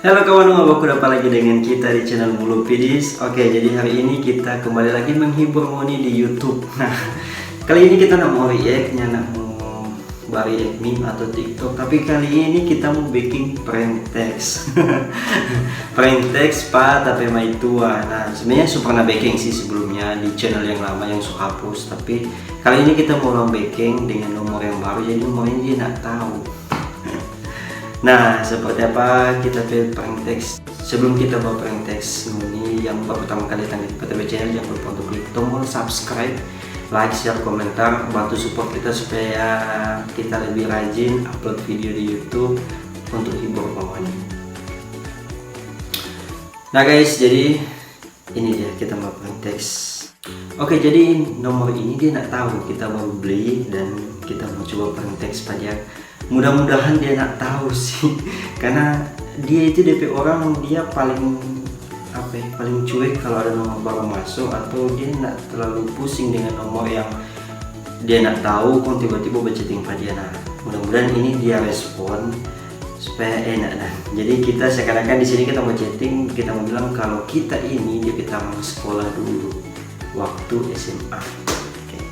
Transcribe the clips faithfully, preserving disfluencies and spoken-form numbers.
Halo kawan, mo baku dapa lagi dengan kita di channel Mulu Pidis. Oke, jadi hari ini kita kembali lagi menghibur ngoni di YouTube. Nah, kali ini kita nda mo react, nda mo ba-react meme atau TikTok, tapi kali ini kita mo bikin prank text. Prank text pa ta pe maitua. Nah, sebenarnya su pernah bikin sih sebelumnya di channel yang lama yang su hapus, tapi kali ini kita mo ulang bikin dengan nomor yang baru, jadi nomor ini dia nda tahu. Nah, seperti apa kita pe prank text? Sebelum kita ba prank text ngoni yang baru pertama kali datang di P T B channel, jangan lupa untuk klik tombol subscribe, like, share, komentar, bantu support kita supaya kita lebih rajin upload video di YouTube untuk hibur ngoni. Nah guys, jadi ini dia kita ba prank text. Oke, jadi nomor ini dia nda tahu, kita baru beli dan kita mo coba prank text pa dia. Mudah-mudahan dia nda tahu sih, karena dia itu depe orang, dia paling apa ya, paling cuek kalau ada nomor baru masuk, atau dia nda terlalu pusing dengan nomor yang dia nda tahu, kong tiba-tiba ba-chatting pa dia. Nah, mudah-mudahan ini dia respon supaya enak dah. Jadi kita seakan-akan di sini kita mo chatting, kita mo bilang kalau kita ini dia pe tamang sekolah dulu waktu S M A. Oke.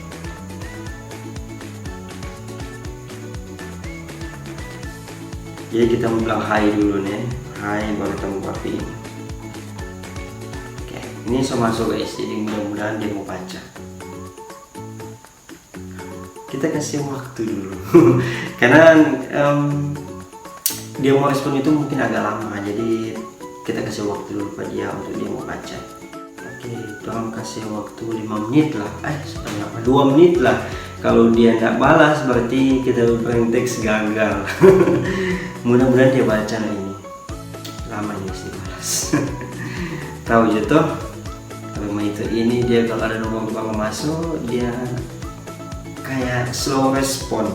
Jadi kita mo bilang hai dulu ne, hai, baru kita mo copy ini. Oke, ini so masuk guys, jadi mudah-mudahan dia mo baca. Kita kasih waktu dulu. Karena, em, dia mo respon itu mungkin agak lama, jadi kita kasih waktu dulu pa dia untuk dia mo baca. Oke, tolong kasih waktu lima menit lah. Eh, sebenarnya dua menit lah. Kalau dia nda balas, berarti kita prank text gagal. Mudah-mudahan dia baca lah ini. Lama ini sih balas. Tahu je toh, kalau maitua ini dia kalau ada nomor baru masuk, dia kayak slow respon.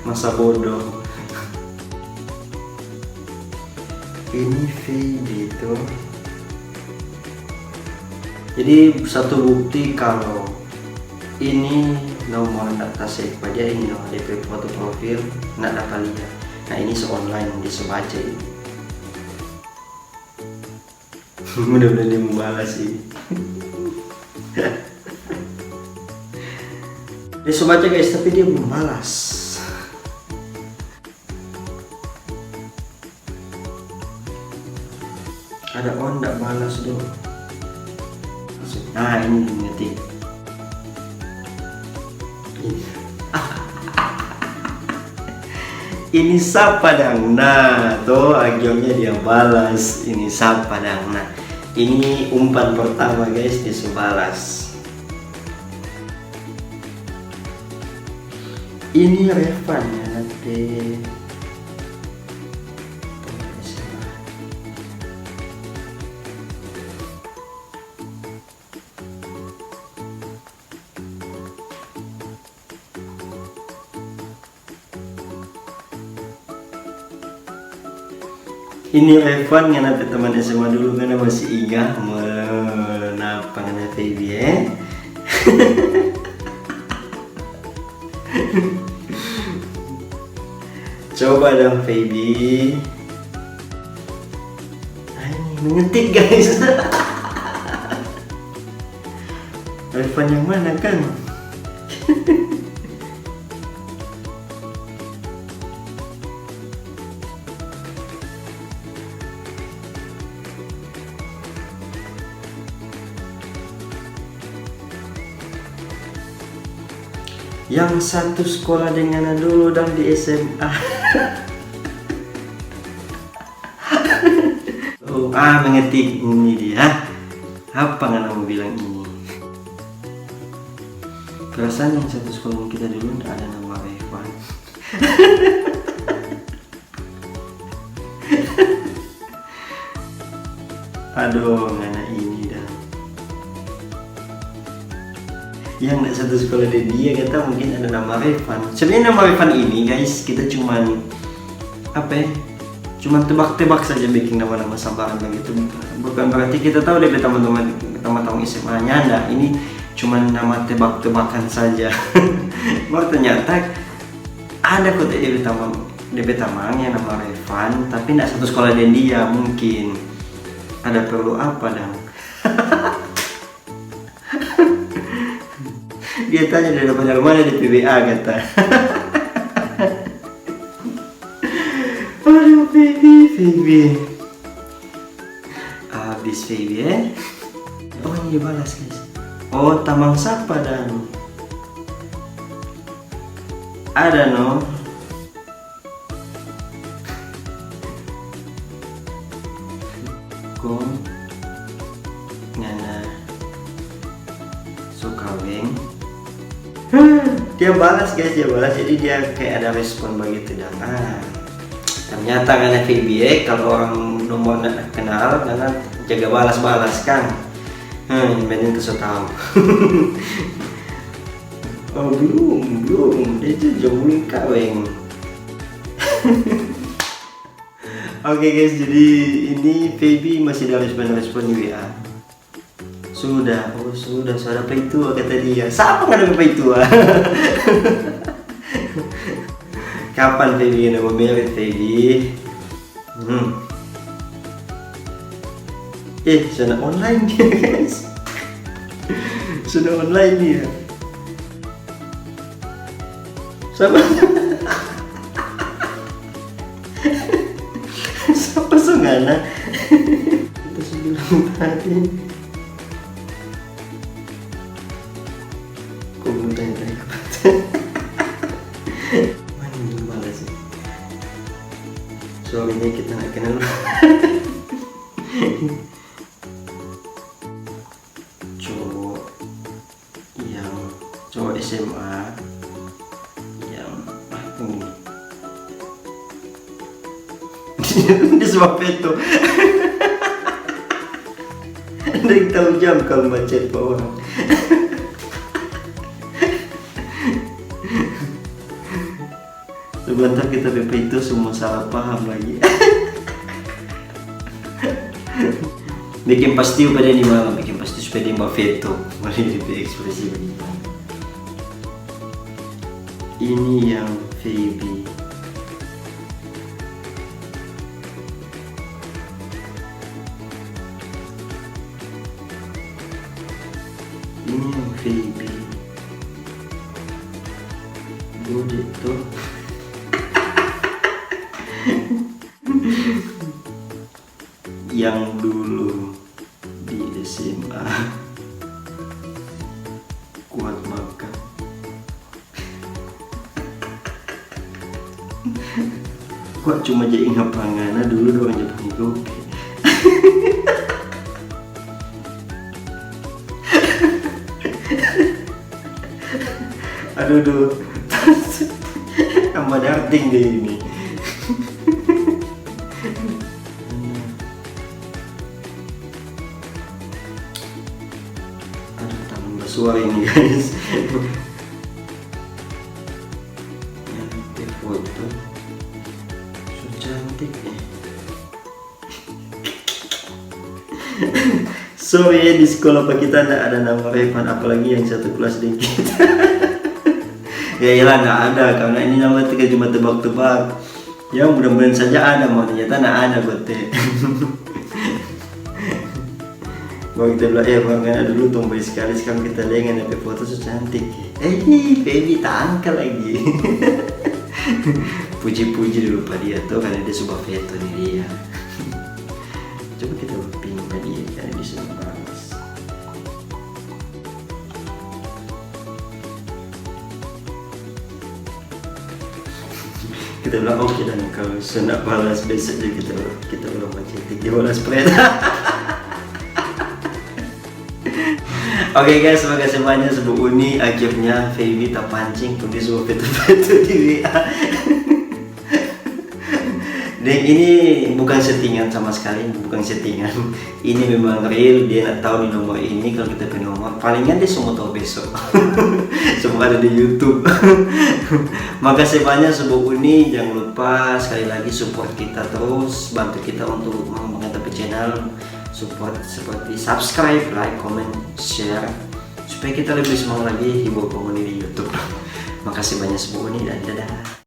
Masa bodoh. Ini Feby toh. Jadi satu bukti kalau ini nomor nda ta save pa dia, ini nomor depe foto profil nda dapa lia. Nah, ini so online, dia so baca ini. Mudah-mudahan dia mo balas ini. Dia so baca guys, tapi dia belum balas. Ada on nda balas dong. Nah, ini ngetik. Ini. Ini sapa dang? Nah, toh akhirnya dia balas. Ini sapa dang? Nah, ini umpan pertama guys, dia su balas. Ini Revan ya, nanti. Ini Revan, ngana pe teman S M A dulu, ngana masih inga? Menapa ngana Feby, eh? Coba dong, Feby. Ai, mengetik, guys. Revan yang mana, kan? Yang satu sekolah deng ngana dulu dang di S M A. Oh, ah, mengetik ini dia. Apa ngana mo bilang ini? Perasaan yang satu sekolah deng kita dulu nda ada nama Revan. Aduh, ngana ini dah. Yang nda satu sekolah deng dia, kata mungkin ada nama Revan. Sebenarnya nama Revan ini, guys, kita cuman, apa ya, cuman tebak-tebak saja bikin nama-nama sambaran begitu. Bukan berarti kita tahu dia teman-teman, teman-teman S M A-nya, nda. Ini cuman nama tebak-tebakan saja. Baru ternyata ada kok dia teman Depe tamang yang nama Revan, tapi ndak satu sekolah deng dia, mungkin. Ada perlu apa dang? Dia tanya dari mana, mana di P B A kata. Aduh, Feby, Feby. Abis Feby, eh. Oh, ini dia balas, guys. Oh, tamang sapa dang? Ada no. Kong ngana so kaweng. Dia balas, guys, dia balas. Jadi dia kayak ada respon begitu dang. Ah, ternyata ngana Feby, eh, kalau orang nomor nggak kenal, ngana jaga balas-balas kan. Hmm, mending tu so tahu. Oh, belum, belum. Dia tu jang belum kaweng. Oke, guys, jadi ini Feby masih ada respon-respon di W A. Sudah, oh sudah, sudah apa itu, kata dia. Siapa nggak ada apa itu? Kapan Feby nggak mau married, Feby? Hmm. Eh, sana online dia, guys. Sana online dia. Sama. Sapa so ngana? Kita so bilang tadi. Kok belum tanya-tanya apa? Mana yang belum balas ya? Suaminya kita nggak kenal. Cowok yang, cowok S M A yang, ah, ini. Dia sebab itu. Dia tahu jam kalau macet pa orang. Sebentar kita P P itu semua salah paham lagi. Bikin pastiu pa dia di malam, bikin pastiu supaya dia ba feto. Mari di ekspresi begitu. Ini yang Feby. Ini yang Feby. Gode tuh. Yang dulu di S M A kuat makan. Kok cuma jadi ingat pangana dulu dong aja pake gope. Aduh, duh. Tambah darting deh ini. Aduh, tangan basuar ini, guys. Yang di foto so cantik nih. Sorry ya, di sekolah pa kita nda ada nama Revan, apalagi yang satu kelas deng kita. Ya iyalah, nda ada, karena ini nama kita cuma tebak-tebak. Ya, mudah-mudahan saja ada, mau ternyata nda ada, gote. Mau kita bilang, "Eh, Bang, kan ada dulu tomboy sekali, sekarang kita lengan, tapi foto so cantik." Eh, Feby tangka lagi. Puji-puji dulu pa dia tuh, karena dia suka feto nih dia. Coba kita ping pa dia, karena dia suka balas. Kita bilang, "Oke dan kalau so nda balas, besok juga kita, kita ulang baca." Dia balas pret. Oke guys, makasih banyak sebab uni. Akhirnya Feby tapancing, kong dia suka feto-feto di W A. Dan ini bukan settingan sama sekali, bukan settingan. Ini memang real, dia nda tau di nomor ini, kalau kita pe nomor. Palingan dia so mo tau beso. So mo ada di YouTube. Makasih banyak sebab uni, jangan lupa sekali lagi support kita terus, bantu kita untuk mengembangkan kita pe channel. Support seperti subscribe, like, comment, share, supaya kita lebih semangat lagi hibur penghuni di YouTube. Makasih banyak sebab uni dan dadah.